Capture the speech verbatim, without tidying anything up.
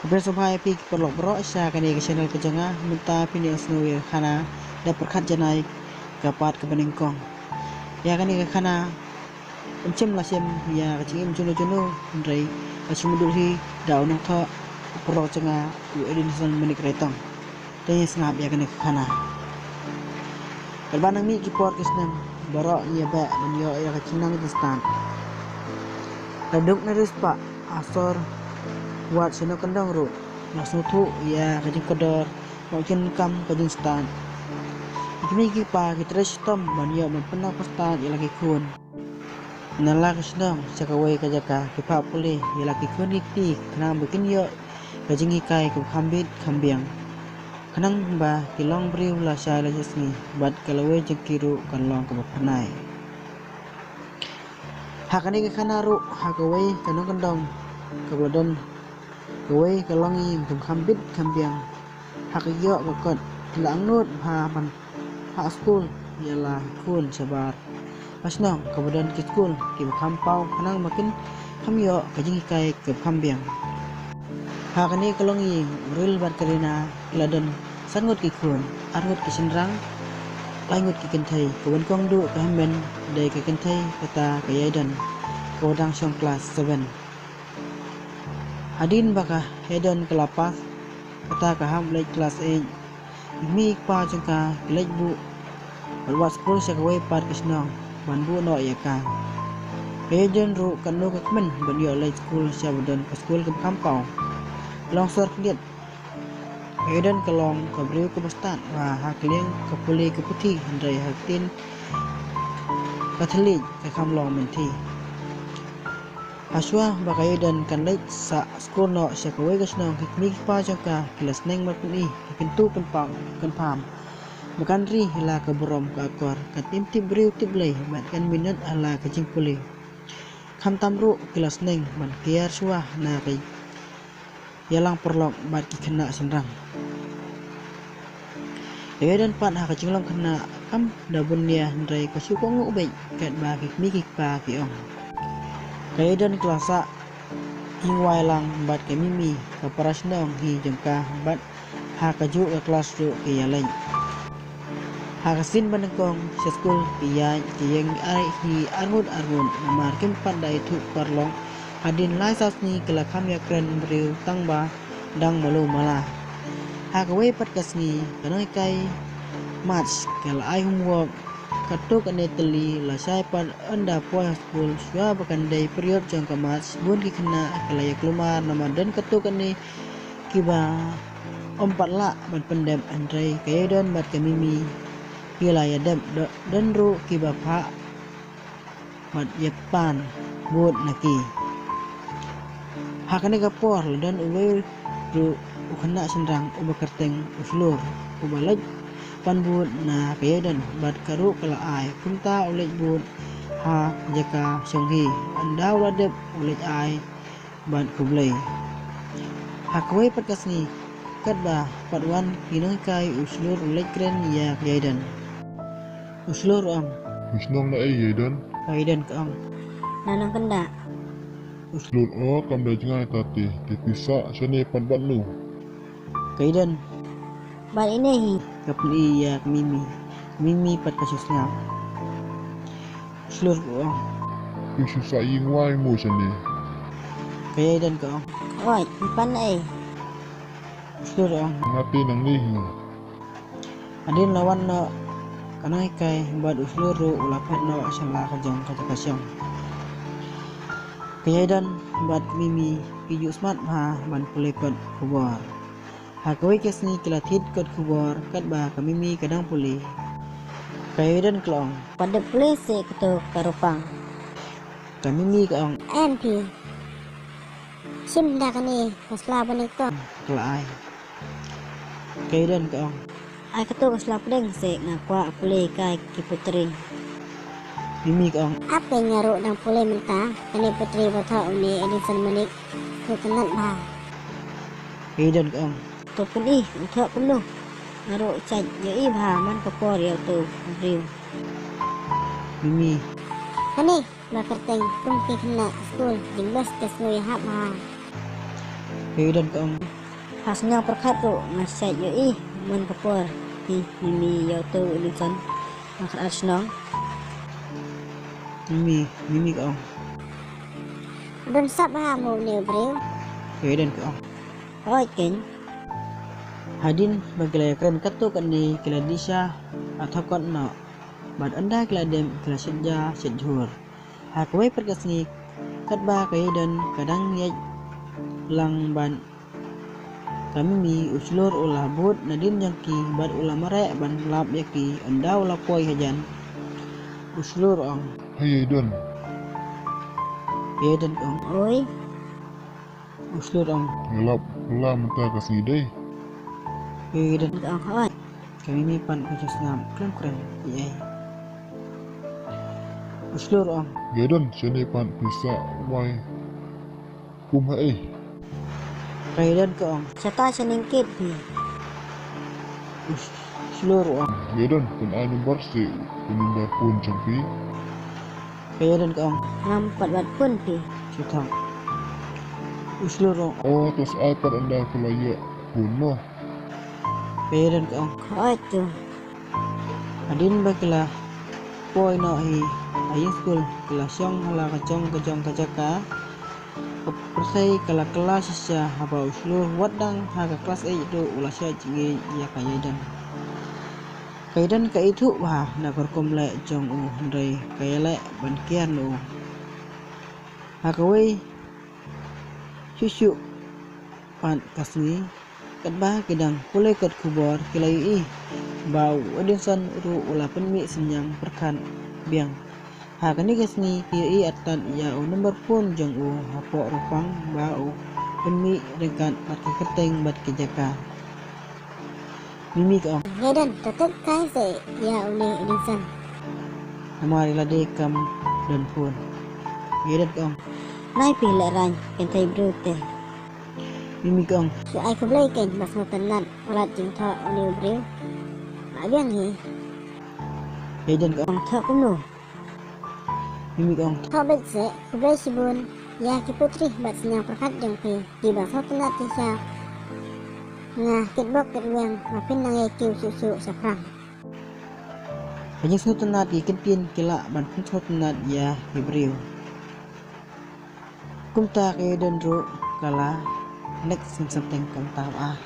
Khublei shibun ïa phi ki paralok baroh sha kane ka channel ka jong nga. Mynta phin ïohsngew ïa ka khana da pyrkhat janai ka part kaba nyngkong. Ïa kane ka khana ym shym la shem ïa ka jingim jong u jong u, hynrei ka shu mudui da u nongthoh u paralok jong nga u Edinson Manik Reitong. Te ngin sngap ïa kane ka khana. Katba nang mih ki por ki snem, baroh ngi ïa beh ban ïoh ïa ka jingnang jingstad. La duk na riewspah, ha sor, wat sha nongkyndong ruh, la sngewthuh ïa ka jingkordor bad jingdonkam ka jingstad. Ki kmie ki kpa ki trei shitom ban ïoh ban pynnang pynstad ïa la ki khun. Na la ka shnong sha kawei ka jaka ki phah pule ïa la ki khun ki kti khnang ba kin ïoh ka jinghikai kaba kham bit kham biang, khnang ba ki long briew lashai lashisngi bad ka lawei jong ki ruh kan long kaba phyrnai. Ha kane ka khana ruh, ha kawei ka nongkyndong kaba la don kawei ka longïing kaba kham bit kham biang. Ha ka ïoh ka kot ki la angnud bha ban phah skul ïa la ki khun shabar ha shnong kaba don ki skul kiba kham paw khnang ba kin kham ïoh ka jinghikai kaba kham biang. Ha kane ka longïing, u Ril bad ka Rina ki la don san ngut ki khun, ar ngut ki shynrang, lai ngut ki kynthei. Kaba nyngkong duh ka hynmen dei ka kynthei kata ka Ïaidon kaba dang shong klas seven. Hadien ba ka Ïaidon ka la pass, kata ka hap leit klas eight. Ki kmie ki kpa jong ka ki leit buh bad wad skul sha kawei pat ka shnong ban buh noh ïa ka. Ka Ïaidon ruh katno ka kmen ban ïoh leit skul shaba don ka skul kaba kham paw. Long sor khyndiat, ka Ïaidon ka long ka briew kaba stad bha ha ka liang ka pule ka puthi, hynrei ha ka ktien ka thylliej ka kham long mynthi. Hashwa ba ka Ïaidon kan leit sah skul noh sha kawei ka shnong, ki kmie ki kpa jong ka ki la sneng ban pyni ka kyntu kynpam, kynpham ba kan ri ha la ka burom ka akor, kan im tip briew tip Blei bad kan minot ha la ka jingpule. Khamtam ruh ki la sneng ban kiar shuwa na ka ïalang paralok bad ki khynnah shynrang. Ka Ïaidon pat ha ka jinglong khynnah kam da bun nia, hynrei ka shu kohnguh beit katba ki kmie ki kpa ki ong. Ka Ïaidon ka la sah ïing wai lang bad ka Mimi ka para shnong hi jong ka, bad ha kajuh ka klas ruh ki ïaleit. Ha ka sien ba nyngkong sha skul ki ïaid ki ïeng ar hi ar ngut ar ngut, namar kim pat da ithuh paralok. Hadien lai saw sngi ki la kham ïakren briew tang ba dang malu mala. Ha kawei pat ka sngi ka nonghikai maths ka la ai homework katto katne tylli lashai pat ynda poi ha skul. Shuwa ba kan dei period jong ka maths, bun ki khynnah ki la ïakulmar namar don katto katne kiba ym pat lah ban pyndep, hynrei ka Ïaidon bad ka Mimi ki la ïadep. Do-, don ruh kiba phah bad ïapan bud na ki. Ha kane ka por la don uwei ruh u khynnah shynrang uba kyrteng u Shlur, uba leit pan bud na ka Ïaidon bad ka ruh ka la ai. Kumta u leit bud ha jaka shong hi, ynda u la dep u leit ai bad khublei. Ha kawei pat ka sngi, katba pat wan ki nonghikai, u Shlur u leit kren ïa ka Ïaidon. U Shlur u ong. Phi shnong na ei Ïaidon? Ka Ïaidon ka ong. Na Nongkyndah. U Shlur u ong, kam da jngai ta te, te phi sah shane pat bad no? Ka Ïaidon. Bad ine hi. Ka pyni ïa ka Mimi. Mimi pat ka shu sngap. U Shlur u ong. Phi shu sah ïing wai mo shane? Ka Ïaidon ka ong. Oi, phi pan ei? U Shlur u ong. Nga te nangne hi. Hadien la wan noh ka nonghikai bad u Shlur ruh u la phet noh sha la ka jong ka jaka shong. Ka Ïaidon bad ka Mimi ki ju smat bha ban pule kot khubor. Ha kawei ka sngi ki la thied kot khubor katba ka Mimi ka dang pule. Ka Ïaidon ka la ong. Pat dep pule seh kato ka rupa. Ka Mimi ka ong. Em phi. Shim da kane ka sla ba nyngkong. Ka la ai. Ka Ïaidon ka ong. Ai kato ka sla pdeng seh, nga kwah pule kai ki potri. Mimi ka ong. Ap, nga ruh dang pule mynta kane potri ba thoh une Edinson Manik. Ruh kynat bha. Ka Ïaidon ka ong. To pyni u thoh kumno. Nga ruh jait ïohi bha man ka por ïa uto u briew. Mimi. Kane ba kyrteng kum ki khynnah skul, jingbes ka sngew ïahap bha. Ka Eden ka ong. Ha sniang pyrkhat ruh nga shait ïohi man ka por hi Mimi ïa uto u Edison. Nga khat ar shnong. Mimi, Mimi ka ong. Don sap ha mo une u briew. Ka Eden ka ong. Hooid keiñ. Hadien ba ki la ïakren katto katne ki la dih sha ha thakot noh. Bad ynda ki la dem ki la shet ja shet jhur. Ha kawei pat ka sngi katba ka Eden ka dang ïaid lang bad ka Mimi u shlur u la bud nadien jong ki bad u la mareh ban lap ïa ki ynda u la poi hajan. U shlur ong. Hei Eden. Ka Eden ong. Oi. U shlur ong. Nga lap la mynta ka sngi dei. Ka Eden ong hooid. Ka Mimi pat ka ju sngap khlem kren ei ei. U shlur ong. Ka Eden shane pat pisa wai kum ha ei. Ka Eden ka ong. Shata shaneng kit phi. U shlur ong. Ka Eden pyn ai number shi u number phone jong phi. Ka Eden ka ong. Ngam pat wad phone phi. Shu thang. U shlur ong. O to sa ai pat ynda phi la ïoh phone mo. Ka Eden ka ong. Hooid to. Hadien ba ki la poi noh hi ha ïing skul ki la shong ha la ka jong ka jong ka jaka. Ka pyrthei ka la kylla shisha haba u shlur wat dang ha ka klas eight ruh u la shah jingïeit ïa ka Eden. Ka Eden ka ithuh bha na ka rukom leh jong u hynrei ka ïaleh ban kiar na u. Ha kawei shuh shuh pat ka sngi katba ki dang pule kot khubor ki la ïohi ba u Edison ruh u la pynmih synñiang pyrkhat biang. Ha kane ka sngi ki ïohi artat ïa u number phone jong u hapoh rukom ba u pynmih ryngkat bad ki kyrteng bad ki jaka. Mimi ka ong. Eden, to tip kai se ïa une Edison. Namar ïa lade kam don phone. Eden ka ong. Nai phi lehraiñ kynthei briew te. Mimi ka ong. Shu ai khublei keiñ ba sngewtynnat palat jingthoh une u briew. Ba biang hi. Eden ka ong. Thoh kumno? Mimi ka ong. Thoh beit se, khublei shibun ïa ki poetry bad synñiang pyrkhat jong phi kiba sngewtynnat shisha. Nga kitbok kitrwiang ba phin nang ïai kiew shuh shuh shaphrang. Ka jingsngewtynnat ki ktien ki lah ban pynsngewtynnat ïa ki briew. Kumta ka Eden ruh ka la next in something kumta ba.